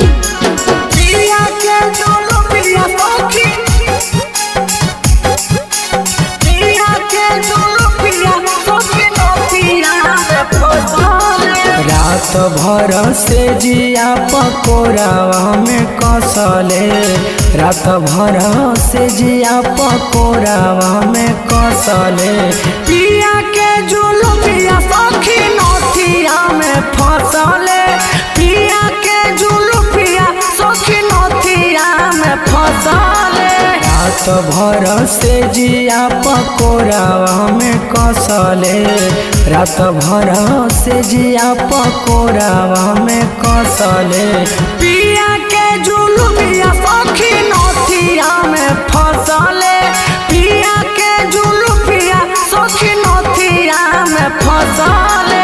पिया के जुलुफिया सखी, पिया के जुलुफिया सखी नथिया में फसले। रात भर से जिया पकोरावा में कसले, रात भर से जिया पकोरावा में कसले। पिया के जुलुफिया सखी नथिया में फसले, पिया के जुलुफिया सखी नथिया में फसले। रात भर से जिया पकोरावा में कसले, रात भर से जिया पकोरावा में कसले। पिया के जुलुफिया सखी नथिया में फसले, पिया के जुलुफिया सखी नथिया में फसले।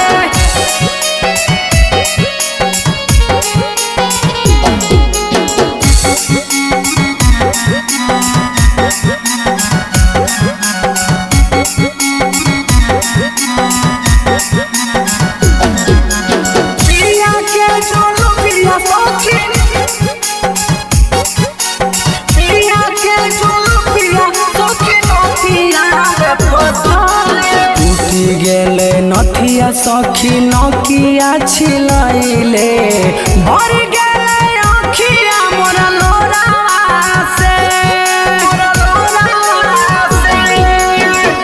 पिया के जुलुफिया सखी, पिया के जुलुफिया सखी नथिया में फसले। टूटी गेले नथिया सखी नकिया छिलैले, भर गेले आँखिया मोर लोरावा से, मोर लोरावा से।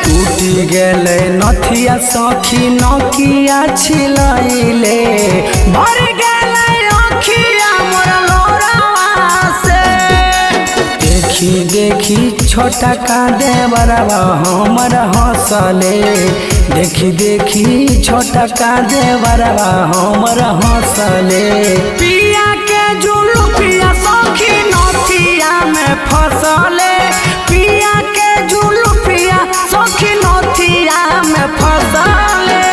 टूटी गेले नथिया सखी नकिया छिलैले, भर गेले आँखिया मोर लोरावा से। देखी देखी छोटा का देवरवा हमर हंसले, देखी देखी छोटा का देवरवा हमर हंसले। पिया के जुलुफिया सखी नथिया में फसले, पिया के जुलुफिया सखी नथिया में फसले।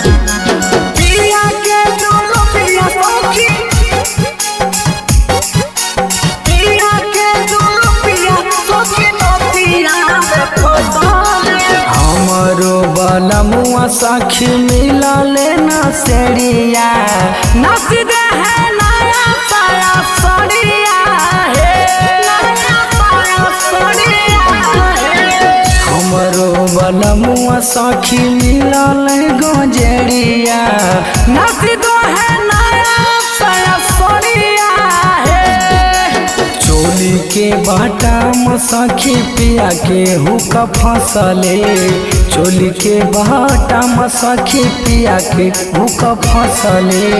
पिया के जुलुफिया सखी, पिया के जुलुफिया सखी नथिया में फसले। हमरो बलमुआ सखी मिलले न सेड़िया, नस दे है नया साया सड़िया हे, नया साया सड़िया हे। हमरो बलमुआ सखी मिलले गजरिया, नस दो है नया साया सड़िया हे। चोली के बाटा म सखी पिया के हुक फसले, चोली के बाटा म सखी पिया के हुक फसले।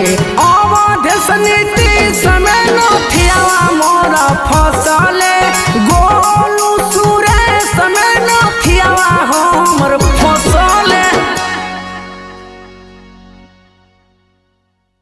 अवध समिति समय नथिया मोरा फसले।